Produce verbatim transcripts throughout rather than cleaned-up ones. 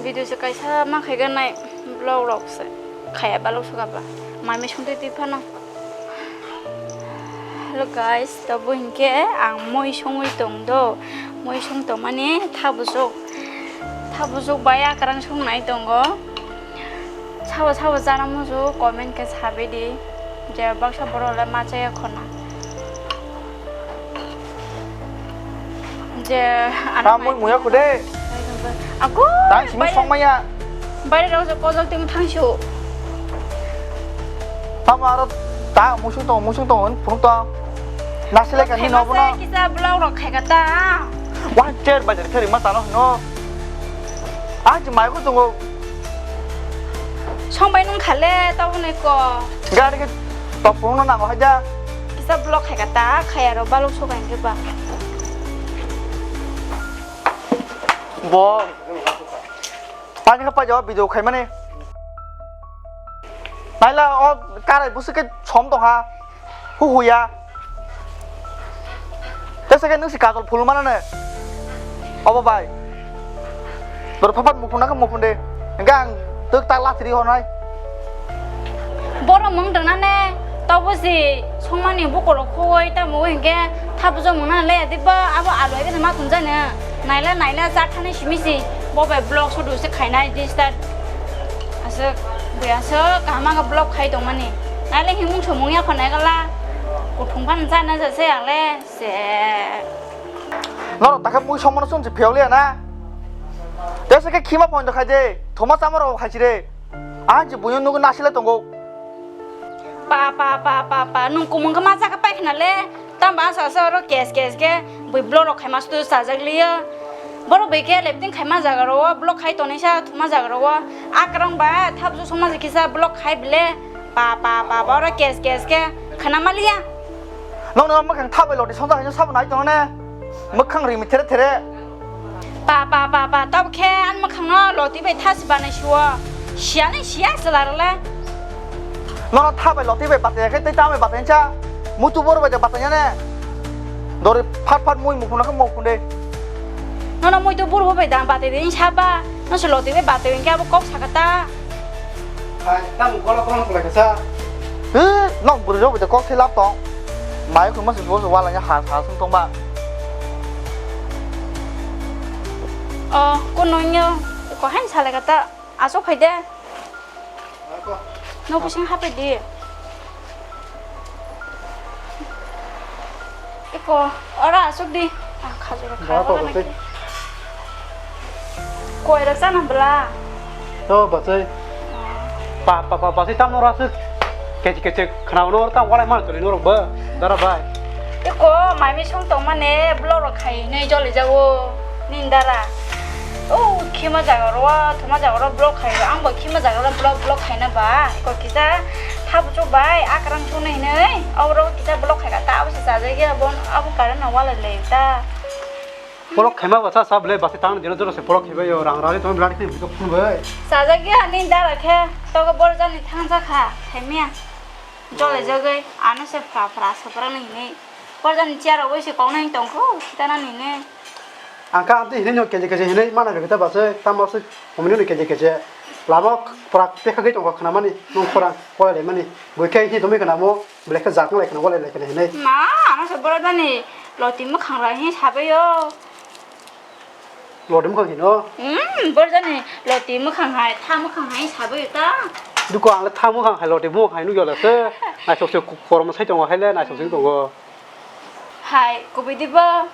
Video se kaisa ma khaiga nai vlog rok se khaya balok suka ba. Mai mi sungtwi twi phano. Hello guys, to bo hinkhe ang moi songwi tong do. Moi song tong mani thabujok. Thabujok bai akrang song nai tongo. Sabo sabo chana muju comment khe sabai di. Je baksa borok le ma chaya khona. Je ano Tamo mai muya kude. Aku Tang simi song maya. Baire rok je kojol tim thangsu. Tamo aro ta musung tong musung tong hwn phunuk tong. Nasile kani no bono. Kisa vlog rok khai kata. Wah cher bajar khari ma tano no. Ah je mai ko tongo. Song bai nung khale tabo ne ko. Gari ke topung no nango haja. Kisa vlog khai kata khaya ro balok sokai ke ba. Bo. Pani ka pa jawa video khai mane. Naila o karai busu ke som tong ha. Hu hu ya. Tesa ke nung si kajol phul mana ne. Obo bai. Dor phapat mupun na ka mupun de. Enggak ang tuk tak lah siri honai. Borok mung tongna ne, tobo si songmani bukorok khogoi tamo hingke thabujo mungna le diba abo alo ege ma tunjani naila naila jak thani simi si bo bai vlog shoot se khainai disturb aswk bui aswk kaham khe vlog khai tongmani naila himung somung ya khonai gala kuthung phan jana jase ang le se. Norok takhe mui songmano chwng se phiyok liya na. Tesa khe khima point khai de, thoma chama rok khai chire. Ah je buino nugo nasile tongo. Pa pa pa pa pa nung kumung khe ma jaga pai khna le. Tamo asa asa oro kes kes khe bui vlog rok khaima stu sajak liya. Borok bai khe lepting khaima jaga ro vlog khai tonwi sa thuma jaga ro. Akrang ba thap ju songma kisa vlog khai bile. Pa pa pa pa oro kes kes khe khana ma liya. Nokni o mwkhang thabai loti songjak hai sabo nai tongo ne. Mwkhang rimi there there. Pa pa pa pa tab khe an mwkhang no loti bai thasi banai suo. Siya ni siya sela role. Nono thabai loti bai bataya khe tei tamai bataya cha. Mutu bor bai bataya ne. Dori phat phat mui mukuna khe mukun de. Nono muitu bor bai dang bataya de saba. No se loti bai bataya khe abo kok sakata. Hai, tamo gola gola khulai kasa. He, nok bwrwi rok bai kok se lap tong. Mai khun masi bo wala ya ha ha sung tong ba. O, kuno nyo, ko han sale kata, aso khai de. Ako. No bising hape di. Eko, ora asuk di. Ah, khajura Ba khajura ko naki. Ko. Koi rak sana bela. To basai. Pa pa pa basai tam nora asuk. Kecik kecik khana nora tam walai mal tuli nora ba. Dara bai. Eko, mai mi song tong mane blog rok khai nei joli jago. Nindara. O khima jaga ro, thuma jaga ro blog khai. Ang bo khima jaga ro blog blog khai na ba. Eko kisa Thabuchuk bai, akrang chunai hinui, aborok kisa block khaika ta, abo se chajagya, bon, abo current no walai lai ta. Block khaima bwsa sa bwle, bwsa tang dino jora se block khaibai yo, rang rani tong rani khini bwsa phun bai. Chajagya, ani dara khe, togo borjani thangsa kha, thaimya. Jole jagoi, ano se phra phra saprang hinui. Borjani chair abo se kok nai tongkho, kita nani ne. Ang kha amtwi hinui no keje keje hinui mana bwkha ta bwsai, tamo se homni no keje keje. Lama pura pekha gwi tongkha khna mani, nung pura kolai lai mani. Bwkha hi tongwi khna mo, belai khe jak nang lai khna, walai lai khna hinui. Ma, ano se borok dani loti mwkhang rai hi sabai yo. Loti mwkhang hino? Hmm, borok dani loti mwkhang hai, tha mwkhang hai sabai yo ta. Duko ang le tha mwkhang hai, loti mwkhang hai nugya le se. Naisok se korom sai tongo hai le, naisok se tongo. Hai, kubui di bo.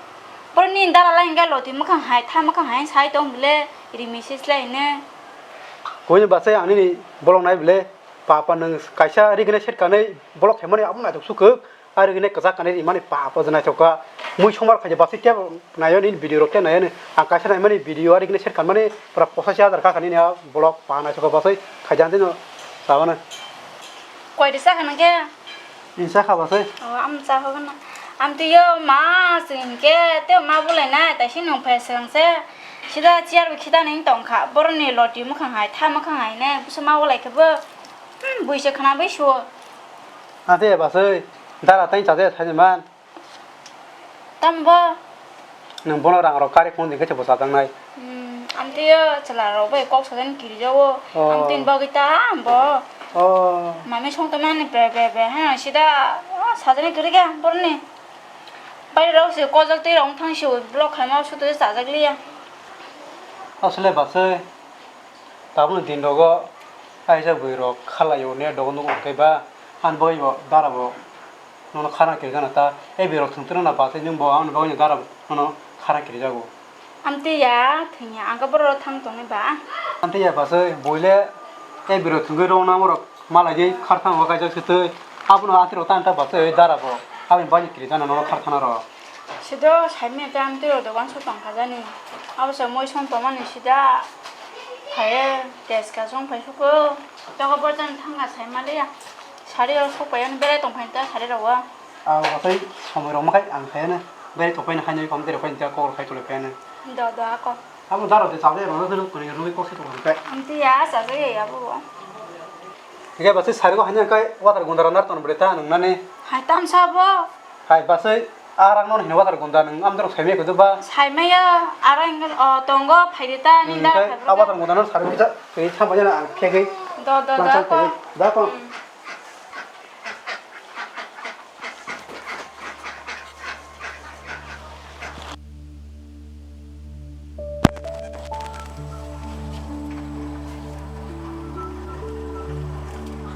Borok ni dara lai hingke loti mwkhang hai, tha mwkhang hai sai tong bile, rimi sis lai ne. Koi ni bwsai ang nini bolong nai bile, papa nwng kaisa rigine set kanai bolok khaimani abo naithok sukuk, a rigine kwchak kanai rimani papa je naithok kha. Mui somar khaija bwsai tei naio nini video rok tei naio ni. Ang kaisa naimani video a rigine set kanmani pura pochashi hajar kha kha nini a bolok pa naithok kha bwsai khaija ang tino sabana. Koi risa kha nang khe? Nini cha kha ba se? O, am cha kha gana. Am twi yo ma sing ke, te ma bulai na, tai si nung phe sing se. Sida chair bi khita ning tong kha. Borok ni loti mwkhang hai, tha mwkhang hai ne, busa ma bulai khe bo. Hmm, bui se khna bai suo. A te ba se, dara tai cha de thai man. Tam bo? Nwng bono rang rok kari phone dingkhe se bwsajak nai. Hmm, Amtwi o chwla rok bai kok sajani kiri jago. Oh. Amtwi ni bagwi ta ambo. Oh. Mami song to mani bre bre bre ha sida, ah, sajani kiri ga borni. Bai rok se kojol twi rok thang se block khai ma su to chajak liya. Asle basai. Tabukni din rogo kaisa bwrwi rok khalai o ne dogo nugo hwnkhe ba ani bagwi bo dara bo nono khana kiri jana ta. E bwrwi rok thwng twrwng na ba tei nwng bo ani bagwi no dara bo nono khana kiri jago. Amtwi ya thwngya ang khe borok rok thang tongnai ba. Amtwi ya basai buile e bwrwi rok thwngwi rw na borok malai di khar thang o kaisa se twi abono amtwi rok ta ta basai dara bo aboni bagwi kiri jana nono khar thana rok. Sido saimanya tei amtwi rok dogan su tongkha jani. Abo se moi song tongmani sida phaiye teska song phai suko. Toko borjani thangka saimaliya. Sari rok sok phaiya berai tongphai ta sari rok o. Ang hatai somoi rok makai ang phaiya na. Berai tongphai na khainai kom tere phai ta kok rok khai tole phaiya na. Do do ako. Abo daro de chabe rok no rwi kok se tong phai. Amtwi ya sa jai ya bo. Hingke basai sari rok haino kai water gundara nar ton bre ta nung nani. Hai tamsa bo. Hai basai, ah, rang no hino water gunda nung amdrok saimai kudu ba. Saimaya, aro engel, o, tongo, phaidi ta, ni da, Hingke phaidi a ta. Water gunda no sari kisa, twi thambai jana ang phegwi. Do, do, Lang do, chang ko. Phegwi. Da ko. Mm.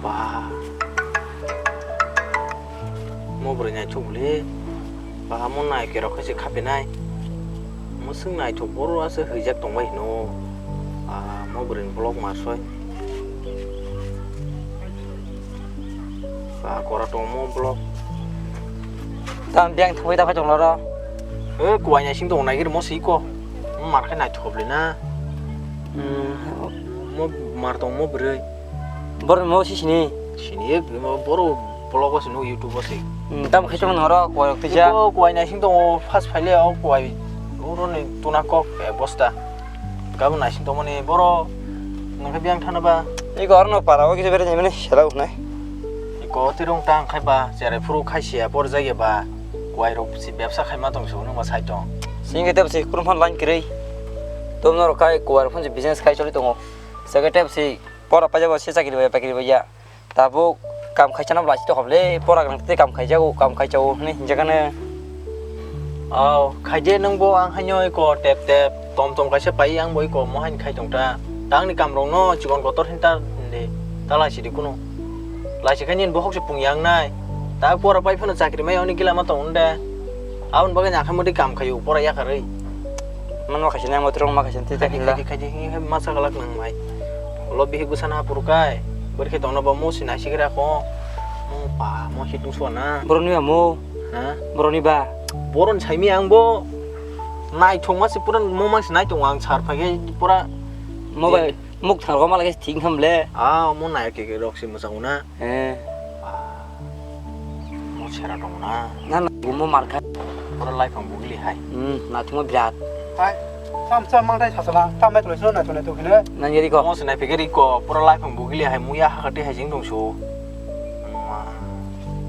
Ba. Mo bwrwi naithok le. Ba mo nai kerok khe se khape nai. Mo swng naithok boro ase hwijak tong bai hino. Ba mo bwrwi ni vlog ma soi. Ba kora tongmo vlog. Tam biyang thangwi ta phai tong loro. E kuwai naising tong nai giri mo siko. Mo mar khai naithok le na. Hmm. Mo mar tong mo bwrwi. Bor mo si sini. Sini e mo boro vlog o sini YouTube o si. Hmm, tam khai tong noro kuwai rok tija. Iko kuwai naising tong o first phaile o kuwai. Oro ni tuna kok e bosta. Gabo naising tongmani boro nangkhe biyang thana ba. Iko arno para o kisa bere jaimani sela uknai. Iko tirong tang khai ba cherai phuru khai sia bor jaiya ba. Kuwai rok si bebsa khai ma tong se nung ma sai tong. Singke tep si kurun phan line kirei. Tom noro kai kuwai rok phan si business khai choli tongo. Seke tep si pora paja bo se chakiri bai pakiri bai ya. Tabuk kam khaisano belai si tokhob le, pora gwnang tei kam khaijago, kam khaijago hwnwi hinjakha nw. Au, khaide nwng bo ang haino iko tep tep, tom tom kaisa pai ang bo iko mo haino khai tong ta. Tangni kam rok no chikon kotor hinta hindi, ta lai sidi kuno. Lai si khaini bo hokse pung yang nai. Ta pora pai phano chakri mai oni gila ma tong de. Aboni bagwi nang khe modi kam khaio, pora yakarwi. Manma khaisa nang motorong ma khaisa tei Khaidi, khaidi, khaidi, khaidi, khaidi, masa galak nang mai. Lo bihik bwsana hapuru kai. Bwrwi khe tongno bo mo sinai sigira ko. Mo pa, mo hitung suana. Boroni ba mo? Ha? Boroni ba? Boron saimi ang bo. Naithok ma se pura mo mang se naithok ang sar phai khe pura. Mo bai muk thar ko ma lage thik ham le. Ah, mo nai ke ke rok se mwchang una. Eh. Mo sera tong na. Na na gumo markha. Pura laifang bugli hai. Hmm, na tumo birat. Hai, sam sam mangthai sasala, tam nai tolai sino nai tolai tokine. Nang yeri ko. Mo se nai pegeri ko, pura laifang bugli hai, muya hakati hai jing dong su. Ma.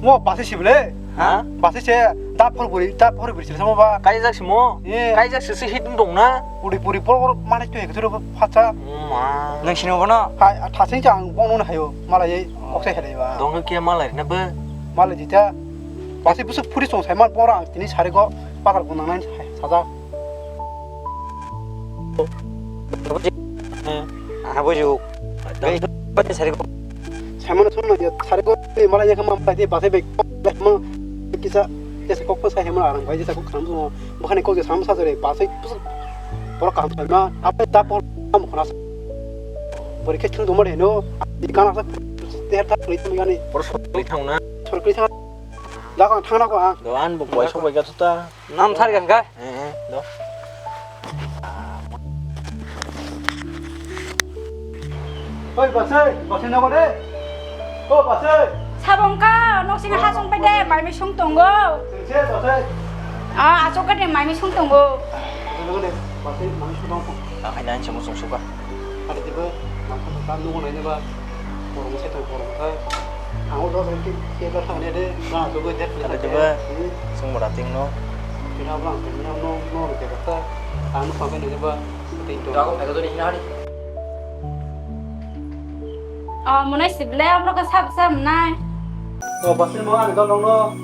Mo basi sibule. Ha? Basi se da phor buri, da phor buri sila samo ba. Kai jak simo? Eh. Kai jak sisi hit dong na. Puri puri por por mane tu hekthuru phacha. Ma. Nang sino bono? Hai, thasing chang bono hayo, malai. Kok se helai ba. Dong khe malai na bo. Malai jita. Basi busuk phuri song sai mal pora tini sari go pakar gunang nai saja. Aha buju. Bati sari go. Sai mal song na sari go malai ya kama malai basi be. Kisa kisa kok ko sai mal arang bai jita kok kram song. Bukhani kok je sam sa jore basi busuk. Pora kam sai ma apa ta por kam khona. Pori khe chung dongma reno, di kana sa ter thak ni thang yani. Por sori thang na. Sori thang. Da kan thang na ko ang. Do an bo koi sok bai ga tuta. Nam thar gan ga. Eh, eh, do. Oi, basai, basai na ko de. O basai. Sabong ka, nok sing ha song pai de, mai mi sung tongo. Sing se basai. Ah, asok ka de mai mi sung tongo. Basai na ko de, basai mai mi sung tongo. Ang hai nan chamo sung suka. Ada tiba, mangkha ta nugo nai ba. Borok se to borok ta. Ang o dos ki ke ba thang ne de, na to go de. Ada tiba, sung mora ting no. Kina bang, kina no, no de ta. Ang no pa ne ba. Tei to ako phaikha to ni hina hari. Oh, monai sible amro ka sab sab nai. Oh, basil mo ang dol nongno.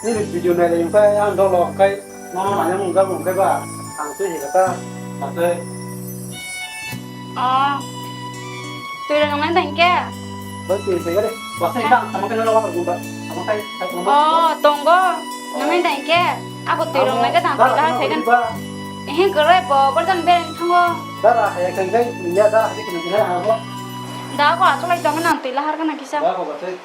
Ni video nai le kai ang dol kai. Nono nai mung ga mung kai ba. Ang tei hika ta. Basil. Oh. Tui rong nai dang ke? Basil tui kai. Basil ka, tamo kai no lo ba. Tamo kai. Oh, tonggo. Nang nai dang ke? Ako tui rong nai ka dang tui la sai kan. Ehe, kwrwi bo, borjan bereng thango. Dara, hai, kai, kai, ya, dara, hai, kai, kai, hai, abo. Da, ko, ato lai, jangan nanti lahar kan kisa. Da, ko, batai.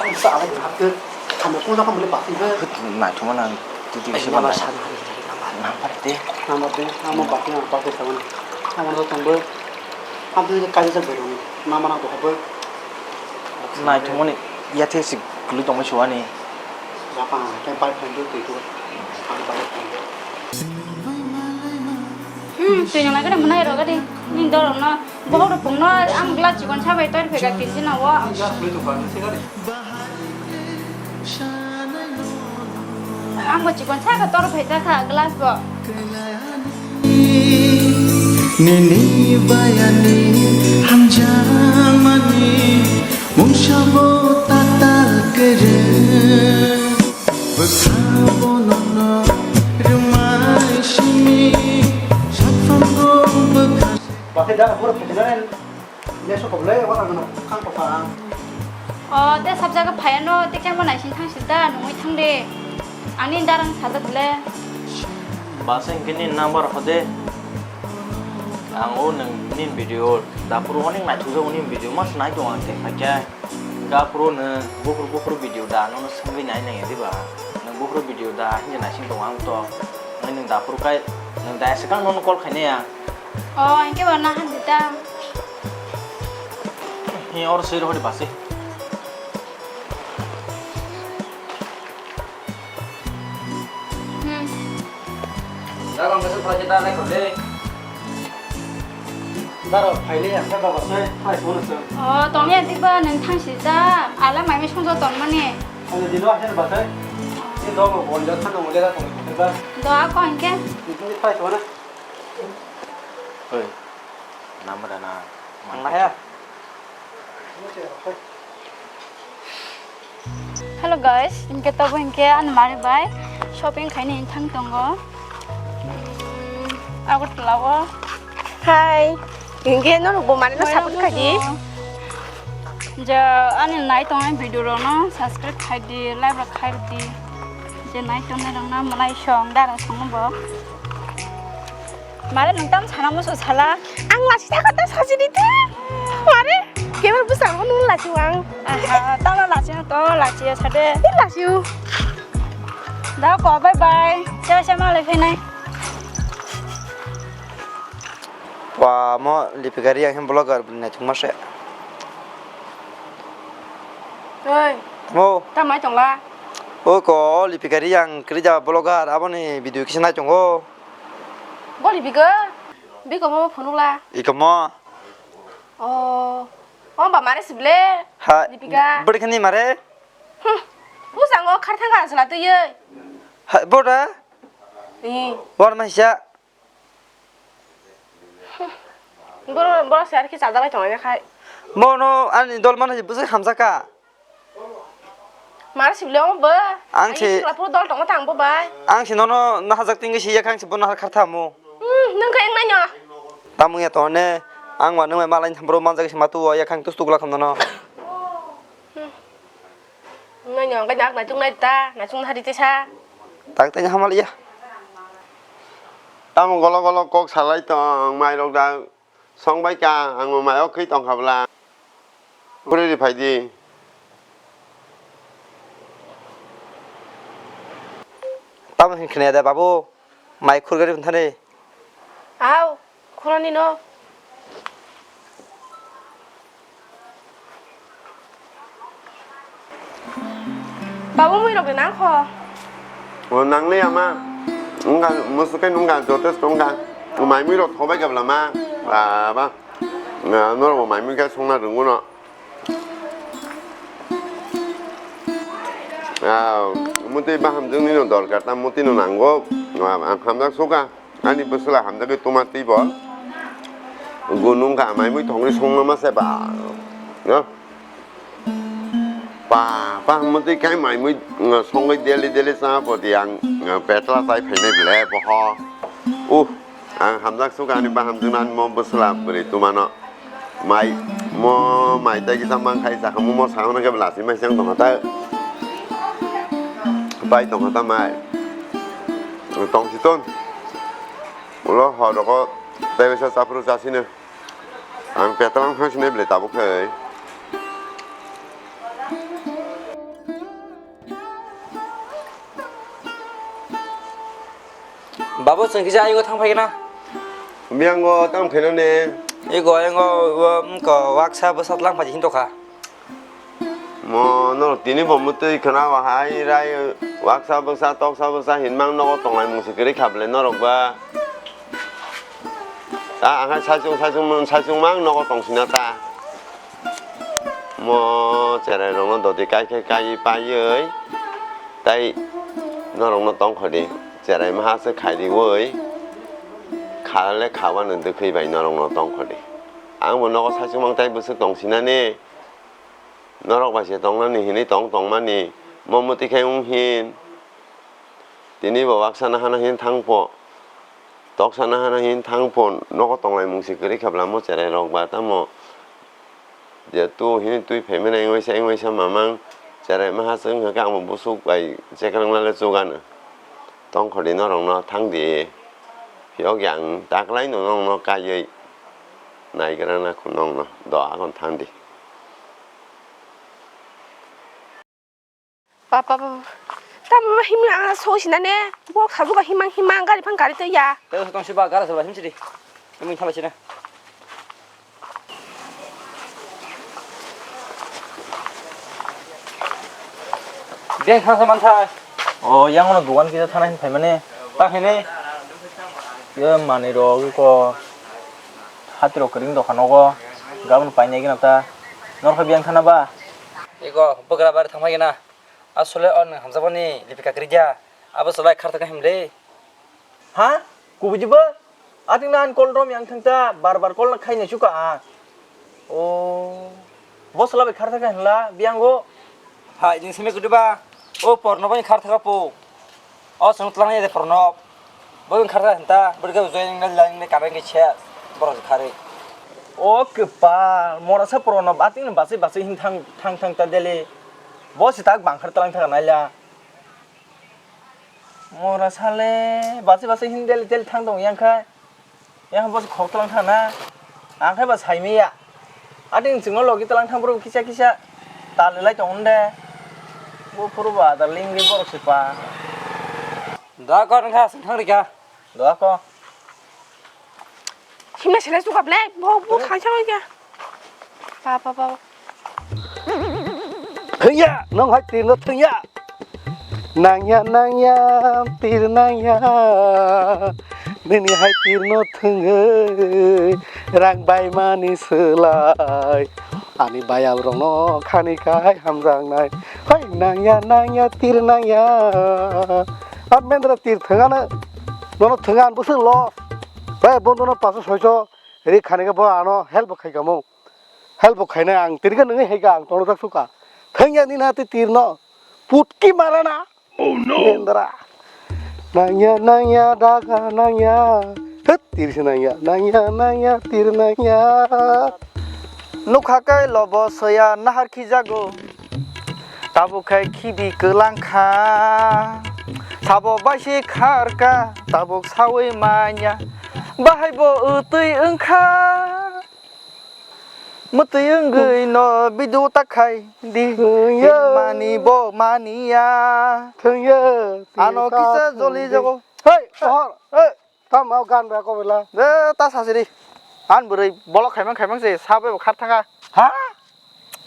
Ang sa, ang hap ke, kamu pun akan boleh pasti ke. Nai, cuma nang, titi Ay, si nama mana. Sana hari, hari, nama. Nambar de. Nambar de, nama pasti, nama pasti, sama. Nama tu tunggu. Apa tu kaji sa berong. Nama nang tu apa? Nai, cuma ni, ya, teh si, kelu tunggu suani. Hmm, twi nang nai gani mwnai rw gani. Ni dorok no, bohok rok pung no, ang glass chikon sa bai tor phega tin jina o. Ang bo chikon sa ka tor phai ta kha glass bo. Nini bayani hamjakmani mungsa bo tatal kwrwi. Bwkha bo nono rwmai simi saphang rok bwkha. Bakhe da boro phaisinai lesu koblai wala gano khang kopa. O, te sabjaga phaiano, te khe mo naising thang sida, nungwi thang de. Ani darang sajak le. Basa hingke ni number hode. Ang o nung ni video, dapur o ning naithok jak o ni video mas nai tong ang te khaikhe. Dapur o nung buphuru buphuru video da, nono swngwi nai nai diba? Nung buphuru video da, hinja naising tong ang to. Nung dapur kai, nung da swkang nono call khainai ya. O, hingke bo na han dita. Hi or sir hori basi. Hmm. Darang khe phai khe da nai khode. Daro phaile ang khe baba se phai phone se. O, tongya diba nung thang si ja. Ala mai mi sung jo ton mani. Ani dino asen ba se. Ni dog bo bonjo thang mo le da tong ba. Do a ko hingke. Ni phai phone. Oi. Namra na. Ang na ya. Hello guys, hingke tobo hingke ani mari bai shopping khaini thang tongo. Hmm, Agartala o. Hi. Hingke norok bo mari no support khai di. Ja ani nai tongnai video rok no subscribe khai di, like rok khai di. Je nai tongnai rok no malai song dara song bo. Mare nwng tamo sana muchung sala? Ang lachitha khe ta sajini te. Mare kebel bwskango nwng lachiyo ang. Aha, tamo lachiya to, lachiya sade. Ni lachiyo. Da ko, bye bye. Chao, chao, malai phainai. Wa mo Lipika Reang hwn vlogger bini naithok ma se. Oi. Mo. Tamo nai tongla? O ko Lipika Reang kwrwi jaba vlogger, aboni video kisa nai tongo. Bo Lipika? Biko mo phunukla? Iko mo. Oh. O ba mare sible? Ha. Lipika. Bwrwi khani mare? Hmm. Busango kharthang ka sala twi. Ha, bora? Ni. War ma hisa. Boro, boro se ar khe chajalai tongo ya khai. Bono ani dol mana bwswk hamjak kha. Mar sibile omo bo. Ang se sikla phuru dol tongo tang bo bai. Ang se nono nahajak tingwi si ya khang se bono har khar thamo. Hmm, nwng khe wngnai no. Tamo ya to ne. Ang ma nwng bai malai tham bro manjak se ma tu ya khang tus tukla kham nono. Hmm. Nai no, kanya nai tung nai ta, nai tung hari tesa. Tak teng hamal ya. Tamo golo golo kok salai tong, mai rok da song bai ka, ang mai ok khe tong khabla. Puri ri phai di. Tamo hin khne da babu, mai khur gari thani. Au, khorani no. Babu mui rok de nang kho. O nang le ama. Wngkha musukai nungkha jotesto wngkha. Mai mui rok thobai gabla ma. Ba ba. Norok bo mai mui khe songna rwngwi no. Ah, mutwi bahamjwk nino dorkar ta, mutwi no nango. Ang hamjak suka, ani bwswla hamjagwi tuma twi bo. Gunung ka mai mui thongri songma se ba. No? Pa, pa, mutwi kai mai mui, mm, songwi daily, daily cha poti ang, mm, petla chai phainai ble, boho. Uh, ang hamjak suka ani baham jwnani mo bwswla bwrwi tumano. Mai, mo mai tai kisa mang khai sakha mo, mo sakha nang khe belasi mai chang tongkha ta. Pai tongkha ta mai. Tong si ton. Ulo ho roko tai bisa chapru chasino. Ang petlang thang sinai ble tabuk khai. Babu, chwng kisa ayungo thang phai khe na? Biyango tamo khaina ne? Ego ayungo, o, wngkha, waksa bwsa tlang phai hinto kha. Mo norok tini bo mwtwi khwna o hai rai waksa bwsa toksa bwsa hinmang nogo tonglai mungsi kwrwi kha bwle norok ba. Ta ang hai saichung saichung mung saichung mang nogo tongsina ta. Mo cherai rokno doti kai khai kai paiwi tai norokno tongkho di cherai maha se khai riwi kha le kha wano dwkhwi bai norokno tongkho di. Ang bo nogo saichung mang tai bwswk tongsinani. Norok bai se tongnani hinwi tong tongmani, mo mwtwi khe wng hin. Tini bo waksa nahana hin thang pho, toksa nahana hin thang pho, nogo tonglai mungsi kwrwi kha bwla mo cherai rok ba tamo. Je tu hini twi phaimani wngwi sa, wngwi sa mamang cherai maha se wngkha khe ang bo busuk bai chekrang lale chugano. Tongkhordi norokno thangdi, phiyok yang taklaino norokno kaiwi naigrana khunokno do agon thangdi. Papa, papa. Tamo himang ang so sina ne. Bok sabuga himang himang gari phang gari to ya. Tei tong siba gara sala himsidi. Himang thala sina. Beng thang sa man thai. O yang ono dukan kisa thana hin phai mane. Ta hene. Ye mani ro ko. Hati ro kering dokan ogo. Gabon painai gina ta. Nor khe beng thana ba. Ego, bugra bar thangma gina. Asole o nwng hamjakmani Lipika kwrwi dia? Abo chwlai khartaka himle. Ha? Kubui dibo? Ating nan call rom yang thangta, bar bar call na khaina chuka a. O. Bo chwla bai khartaka hinla, biyango. Hai, jing simi kudiba. O porno bai khartaka po. O chwng tlang ya de porno. Bo wng kharta hinta, bo khe join nang nang nang karang khe se borok se kharwi. O kwpal, mora sa porono bating no basai basai hin thang thang thang ta dele. Bo se tak bang khar tlang thang naila. Mora sale basai basai hin dele dele thang tong yang khai. Yang bo se khok tlang thang na. Ang khai ba sai miya. Ading chwngno logi tlang thang bro kisa kisa. Tal lai tong de. Bo phuru ba da ling ge borok se pa. Da ko nang kha sing thang rikha. Doa ko. Himna sele suka ble, bo, bo khaisa oi kya. Pa, pa, pa. Thengya, nong hai tir no thengya. Nangya, nangya, tir nangya. Nini hai tir no thengwi, rang bai mani selai. Ani bayab rok no khani kai hamjak nai. Hai nangya, nangya, tir nangya. A mendra tir thwngano, nono thwnga ang bwswk loss. Bai bondo no paso soiso ri khani khe bo ano help bo khai kamo. Help bo khaina ang tini khe nungwi hai kha ang tono jak suka. Thangya ni na twi tir no. Putki marana. Oh no. Mendra. Nangya nangya daga nangya. Het tir se nangya. Nangya nangya tir nangya. Nukha kai lobo soya nahar khijago. Tabuk khai khibi kwlang kha. Sabo bai se khar kha, tabuk sawi manya. Bahai bo utwi wng kha. Mwtwi wngwi no video ta khai di. Thwngya. Mani bo maniya. Thwngya. Ano kisa joli jago. Hey, ohor. Hey. Tamo gan ba ko bela. De ta sasiri. An bwrwi bolok khaimang khaimang se sabai bo khar thanga. Ha?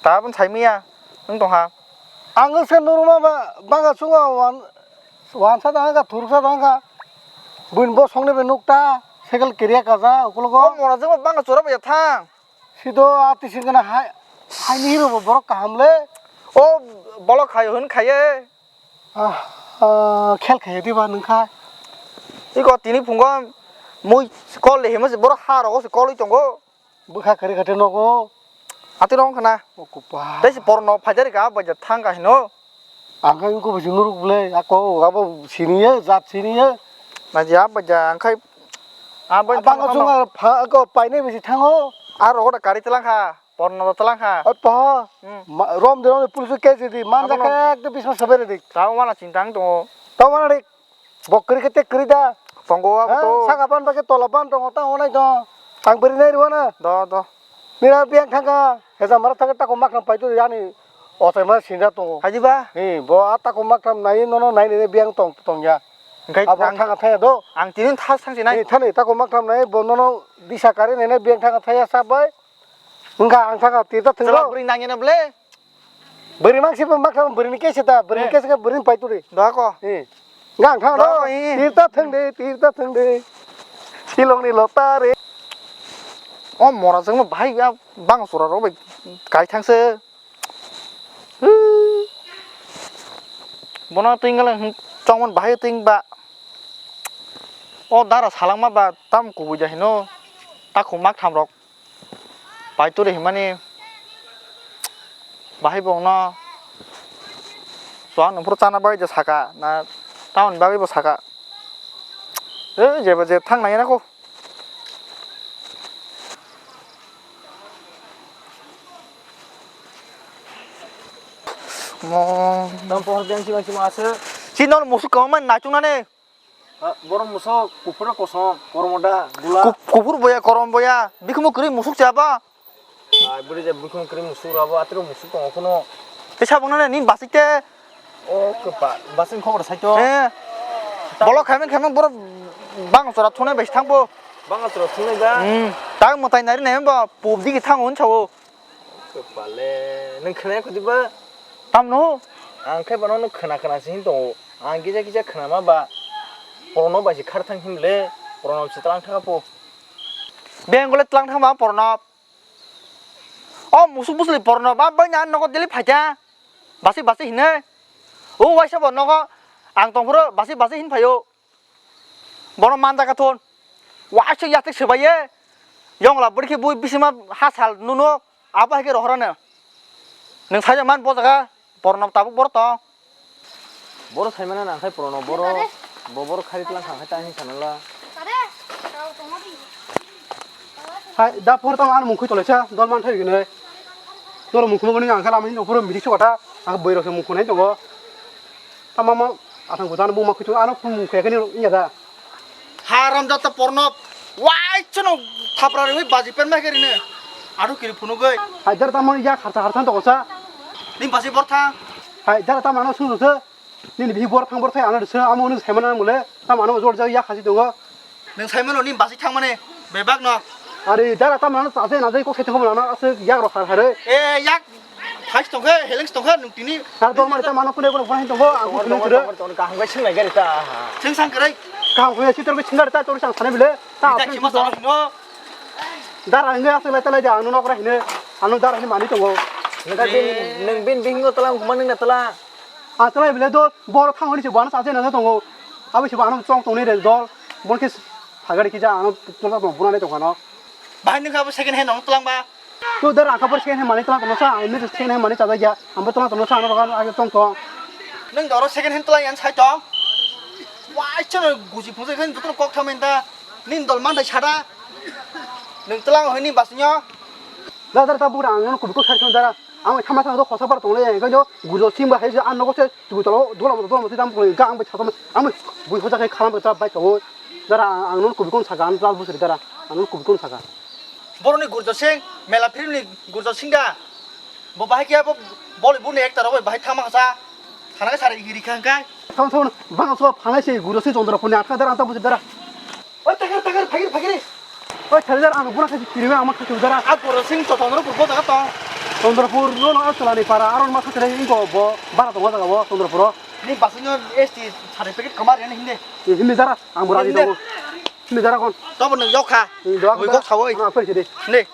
Ta bun sai miya. Wng tong ha. Ang se nurma ba banga sunga wan wan sa dang ka thur sa dang ka. Buin bo song ne be nuk ta. Sekel kiriya kaza ukulogo. O mora jeng banga chora ba ya thang. Sido ati singana hai hai ni hiro bo borok kaham le. O bolok khai hun khaye. Ah, ah, khel khaye diba nung kha. Iko tini phungo mui kol le himo se borok ha rogo se kolwi tongo. Bwkha kari kate nogo. Ati rong khna. O kupa. Tei se porno phaijari ka bai ja thang ka hino. Ang khe wngkhe bo chwng nuruk le, ako abo siniya, jat siniya. Naji a bai ja, ang khai a bai Abang thang chwng thang. Ar pha, ako painai bisi thango. A rogo da kari tlang kha, porno da tlang kha. O to. Hmm. Ma-, rom de, rom de, police case di, man Abo ja no. Khe ekdom bisma sabere di. Tao mana chintang tongo. Tao mana di. Bo kwrwi khe tei kwrwi da. Tongo abo ha, to. Saka ban bagwi tola ban tongo, tang onai to. Ang bwrwi nai rw na. Do, do. Nira biyang thangkha, hesa mara thangkha, tako makram pai to yani ochaima sinja tongo. Haji ba? Ni, bo a tako makram nai nono nai nene biyang tong, tongya. Engkai abo ang, thangkha thaya do. Ang tini thas thang sinai. Ni thani tako makram nai bo nono disa kari nene biyang thangkha thaya sabai. Engka ang thangkha tirta thwng Chwla do. Bwrwi nangya na ble. Bwrwi mangsi bo makha bwrwini case ta, bwrwini Eh. Case khe bwrwini pai turi. Da ko. Eh. Gang thang Da do. Ko, eh. Tirta thang de, tirta thang de. Silongni lota re. O mora jengma bahai ya bang sora rok bai kai thang se. Bono tinggal chongmon bahai ting ba. O dara salangma ba tam kubui ja hino. Takhum mak tham rok. Paituri himani bahai bongno chuwak nungphuru chana bagwi je saka na tamoni bagwi bo saka. E jeba je thang nai nako. Mo. Tam pohor beng sima sima ase. Chini no musuk kwbangma naichuknani. Ha, borok moso kuphur kosom, kormo da, bula. Kup-, kuphur boya, korom boya, bikhumu kwrwi musuk chaba. Ai, bwrwi je bikhumu kwrwi musuk rabo, atwrwi musuk tongo phano. Tei sabung nani nini basik te. O kwpa, basik khobor saito. Eh. Bolok khaimang khaimang borok bang chora thunai bai thangbo. Bang chora thunai ba? Hmm. Tang mwtai nari nai ba, pop digi thango hwn sao. Kwpale, nwng khwnaya kho diba? Tamno? Ang khe bono nwng khwna khwna se hin tongo. Ang kisa kisa khwnama ba, Pranab bai se khar thang himle, Pranab se tlang thang po. Bengole tlang thang ba Pranab. O musuk busli Pranab, ba bai na nogo daily phaikha. Basi basi hinai. O waisa bo nogo ang tongphuru basi basi hin phaio. Bono man jaga thun. Waisa yatik sebai ye. Yongla bwrwi khe bui bisima ha sal nuno. Abo hai khe rohorano. Nwng saijak man bo jaga. Borno tabuk boro tong. Boro saimano nang khai Pranab boro. Bo boro khari tlang khang khai ta hin sanala. Hai, da por tamo ano mungkhui tolaisa, dol man thai gini. Dol mungkhui mani ang khe lama hin phuru midik sokata, ang boi rok se mungkhui nai tongo. Tamo mo, asang buta ano buma khuitu ano phung mungkhui kani ya da. Haram jata Pranab, wai chano thapra rwi baji pen mai khe rine. Aro kiri phunugwi. Hai, dar tamo ya kharsa kharsa tongo sa. Ni baji bor thang. Hai, dar tamo ano sung sung se. Nini bihi bor thang bor thai ano se amo nwng saimano mole tam ano jor jor ya khasi tongo. Nwng saimano nini basi thangmani bebak no. Ari dara tam ano chase na jai kok sai thangmani ano ase yak ro har hare. E yak thais tongkhe heleng tongkhe nwng tini. Har dor mari tam ano kune kune bor hin tongo ang kune kure. Kaham gai singnai gari ta. Sing sang krai. Kaham kune sitor ke singar ta tor sang sane bile. Ta khima ta no. Dara hinge ase lai ta lai ja ano nokra hine ano dara hine mani tongo. Nwng bin bingo talang kumani na talang. Ang twlai bele do, boro thang hwnwi se bo ano chajaknai tongo. Abo se bo ano chong tongnai re dol. Bo khe phagari khe ja ano tongma tong buna nai tongkha no. Bahai nung kha bo second hand nong twlang ba. To dar ang kha bo second hand mani twlang tongno sa, ang ni second hand mani chajak ya. Ang bo twlang tongno sa ano rogan age tong tong. Nung doro second hand twlang yan sai tong. Wai chano guji phunjak khe joto kok thamen da. Nin dol man dai sada. Nung twlang hwnwi basnyo. Da dar ta bura ang no kubiko sai tong dara. Ang thama thang do khosa bar tong le, ang no gurjo sing ba hai je ano ko se. Twi tolo dola mo dola mo twi tam ko ga ang bai thakam ang bai bui hoja khai khalam ta bai thawo. Dara ang non kubi kon saka ang jal busri dara ang non kubi kon saka. Boroni gurjo sing mela phiri ni gurjo sing da. Bo bahai kya bo boli buni ekta rok bai bahai thama sa. Thana sari hiri khang kai. Thon thon bang so phanai se gurjo sing chondro phone athka dara ang ta busri dara. Oi, takar, takar, phagir, phagir. Oi, thalijar, ang bura khachi kirima, ang ma khachi udara. A gurjo sing to Chandra pur bo jaga tong. Chandra pur no no asla ni para, aron ma khachi rai ingo bo bara tong jaga bo Chandra pur. Ni basing S T certificate kamar yani hindi. Hindi jara, ang bura di tong. Hindi jara kon. To bo nung yok kha. Hindi jara. Oi, kok sawoi. Ah, apa sih deh? Hindi.